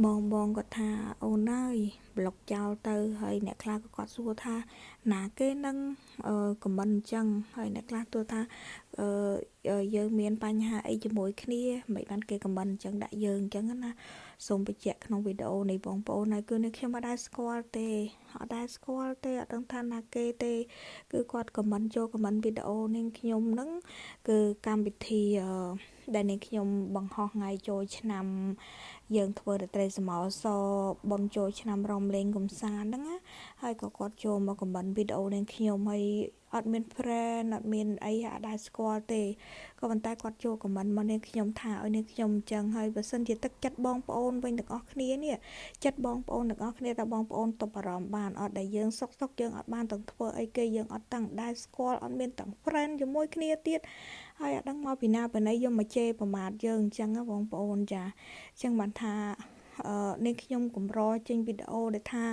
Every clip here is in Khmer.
បងបងគាត់ថាអូនអើយប្លុកចោលទៅហើយអ្នកខ្លះក៏គាត់សួរថាណាគេនឹង comment អញ្ចឹងហើយអ្នកខ្លះទួថាអឺយើងមានបញ្ហាអីជាមួយគ្នាមិនបានគេ comment អញ្ចឹងដាក់យើងអញ្ចឹងណាសូមបញ្ជាក់ក្នុងវីដេអូនេះបងប្អូនហើយគឺនេះខ្ញុំអត់ដែលស្គាល់ទេអត់ដែលស្គាល់ទេអត់ដឹងថាណាគេទេគឺគាត់ comment ចូល comment វីដេអូនាងខ្ញុំនឹងគឺកម្មវិធីដែលនាងខ្ញុំបង្ហោះថ្ងៃចូលឆ្នាំយើងធ្វើរាត្រីសមោសបុណ្យចូលឆ្នាំរំលេងកំសាន្តហ្នឹងណាហើយក៏គាត់ចូលមក comment វីដេអូនាងខ្ញុំហើយអត់មាន friend អត់មានអីអត់ដែលស្គាល់ទេក៏ប៉ុន្តែគាត់ចូល comment មកនាងខ្ញុំថាឲ្យនាងខ្ញុំអញ្ចឹងហើយបើសិនជាទឹកចិត្តបងប្អូនវិញទាំងអស់គ្នានេះចិត្តបងប្អូនទាំងអស់គ្នាតើបងប្អូនទប់អារម្មណ៍បានអត់ដែលយើងសុកសុកយើងអត់បានទាំងធ្វើអីគេយើងអត់តាំងដែលស្គាល់អត់មានទាំង friend ជាមួយគ្នាទៀតហើយអត់ដឹងមកពីណាពីណីយកមកជេរប្រមាថយើងអញ្ចឹងបងប្អូនចាអញ្ចឹងបានថាអឺនាងខ្ញុំកម្រចេញវីដេអូដែលថា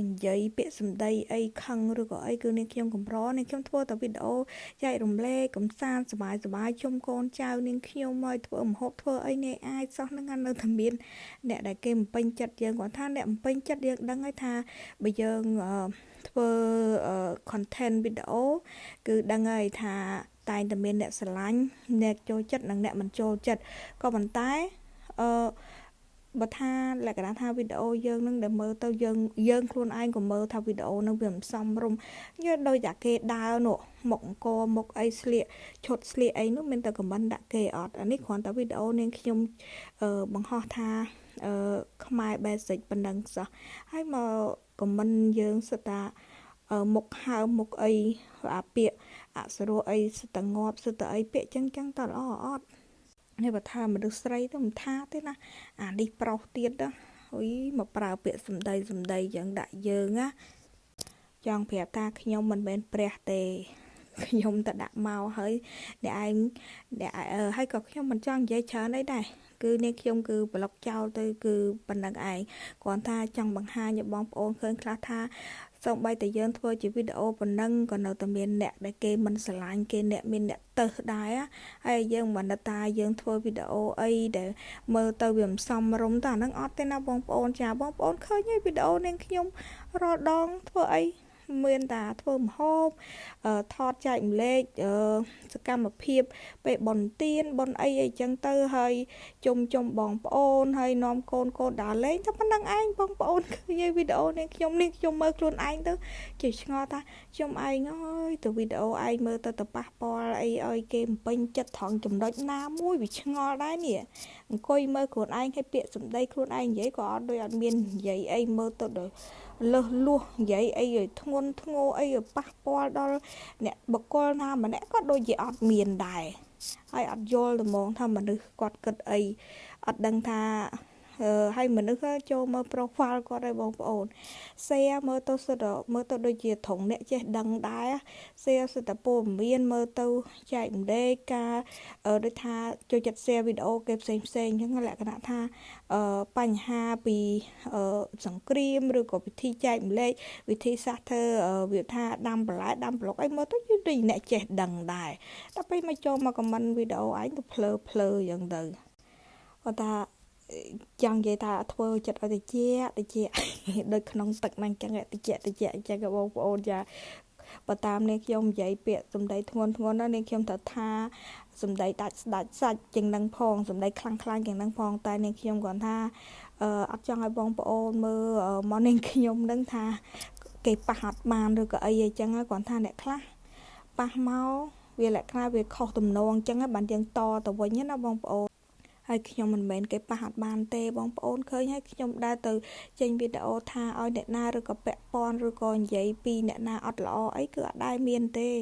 និយាយពាក្យសម្ដីអីខឹងឬក៏អីគឺនាងខ្ញុំកម្រនាងខ្ញុំធ្វើតែវីដេអូចែករំលែកកំសាន្តសប្បាយសប្បាយជុំកូនចៅនាងខ្ញុំឲ្យធ្វើម្ហូបធ្វើអីនេះអាចសោះហ្នឹងនៅតែមានអ្នកដែលគេបំពេញចិត្តយើងគាត់ថាអ្នកបំពេញចិត្តយើងដឹងហើយថាបើយើងធ្វើ content វីដេអូគឺដឹងហើយថាតែងតែមានអ្នកស្រឡាញ់អ្នកចូលចិត្តនិងអ្នកមិនចូលចិត្តក៏ប៉ុន្តែអឺបើថាលក្ខណៈថាវីដេអូយើងនឹងដែលមើលទៅយើងយើងខ្លួនឯងក៏មើលថាវីដេអូនឹងវាមិនសមរម្យយើងដូចតែគេដើរនោះមុខអង្គមុខអីស្លៀកឈុតស្លៀកអីនោះមានតែ comment ដាក់គេអត់អានេះគ្រាន់តែវីដេអូនាងខ្ញុំបង្ហោះថាអឺខ្មែរ basic ប៉ុណ្ណឹងសោះហើយមក comment យើងសិតតាមុខហើមមុខអីអាពាក្យអសរោះអីសិតតែងាប់សិតតែអីពាក្យចឹងចឹងតើល្អអត់នេះបើថាមនុស្សស្រីទៅមិនថាទេណាអានេះប្រុសទៀតណាអុយមកប្រើពាក្យសម្ដីសម្ដីយ៉ាងដាក់យើងណាចង់ប្រាប់ថាខ្ញុំមិនមែនព្រះទេខ្ញុំទៅដាក់មកហើយអ្នកឯងអ្នកហើយក៏ខ្ញុំមិនចង់និយាយច្រើនអីដែរគឺនេះខ្ញុំគឺប្លុកចោលទៅគឺប៉ុណ្្នឹងឯងគ្រាន់ថាចង់បង្ហាញឲ្យបងប្អូនឃើញខ្លះថាសូម្បីតែយើងធ្វើជាវីដេអូប៉ុណ្ណឹងក៏នៅតែមានអ្នកដែលគេមិនស្រឡាញ់គេអ្នកមានអ្នកទៅដែរហើយយើងមិនដឹងថាយើងធ្វើវីដេអូអីដែលមើលទៅវាមិនសមរម្យតើអាហ្នឹងអត់ទេណាបងប្អូនចាបងប្អូនឃើញហើយវីដេអូនាងខ្ញុំរាល់ដងធ្វើអីមានតាធ្វើម្ហូបថតចែកម្លែកសកម្មភាពពេលបុណ្យទានបុណ្យអីអីចឹងទៅហើយជុំជុំបងប្អូនហើយនាំកូនកូនដើរលេងតែប៉ុណ្្នឹងឯងបងប្អូនឃើញវីដេអូនេះខ្ញុំនេះខ្ញុំមើលខ្លួនឯងទៅជាឆ្ងល់ថាខ្ញុំឯងអើយទៅវីដេអូឯងមើលទៅទៅប៉ះពាល់អីឲ្យគេបំពេញចិត្តត្រង់ចំណុចណាមួយវាឆ្ងល់ដែរនេះអង្គុយមើលខ្លួនឯងឲ្យពាក្យសម្ដីខ្លួនឯងនិយាយក៏អត់ដូចអត់មាននិយាយអីមើលទៅដូចលើសលួសនិយាយអីឲ្យធ្ងន់ធ្ងរអីឲ្យប៉ះពាល់ដល់អ្នកបុគ្គលណាម្នាក់ក៏ដូចជាអត់មានដែរហើយអត់យល់ត្មងថាមនុស្សគាត់គិតអីអត់ដឹងថាហើយមនុស្សចូលមើល profile គាត់ហើយបងប្អូន share មើលទៅសិតមើលទៅដូចជាត្រង់អ្នកចេះដឹងដែរ share សិតតែព័ត៌មានមើលទៅចែកម្លែកការដូចថាចូលចិត្ត share វីដេអូគេផ្សេងផ្សេងអញ្ចឹងលក្ខណៈថាបញ្ហាពីសង្គ្រាមឬក៏ពិធីចែកម្លែកវិធីសាស្ត្រធ្វើវាថាដាំបន្លែដាំប្លុកអីមើលទៅដូចអ្នកចេះដឹងដែរដល់ពេលមកចូលមក comment វីដេអូឯងទៅភ្លើភ្លើអញ្ចឹងទៅគាត់ថាចង់និយាយថាធ្វើចិត្តឲ្យតិចតិចដូចក្នុងទឹកហ្នឹងចឹងតិចតិចអញ្ចឹងបងប្អូនចាបើតាមនេះខ្ញុំនិយាយពាក្យសម្ដីធ្ងន់ធ្ងរណាស់នេះខ្ញុំត្រូវថាសម្ដីដាច់ស្ដាច់សាច់ជាងនឹងផងសម្ដីខ្លាំងខ្លាំងជាងនឹងផងតែនេះខ្ញុំគ្រាន់ថាអឺអត់ចង់ឲ្យបងប្អូនមើលមកនាងខ្ញុំនឹងថាគេប៉ះអត់បានឬក៏អីអញ្ចឹងគ្រាន់ថាអ្នកខ្លះប៉ះមកវាលក្ខណៈវាខុសទំនងអញ្ចឹងបានយើងតទៅវិញណាបងប្អូនហើយខ្ញុំមិនមែនគេប៉ះអត់បានទេបងប្អូនឃើញហើយខ្ញុំដែរទៅចេញវីដេអូថាឲ្យអ្នកណាឬក៏ពាក់ព័ន្ធឬក៏និយាយពីអ្នកណាអត់ល្អអីគឺអត់ដែរមានទេ។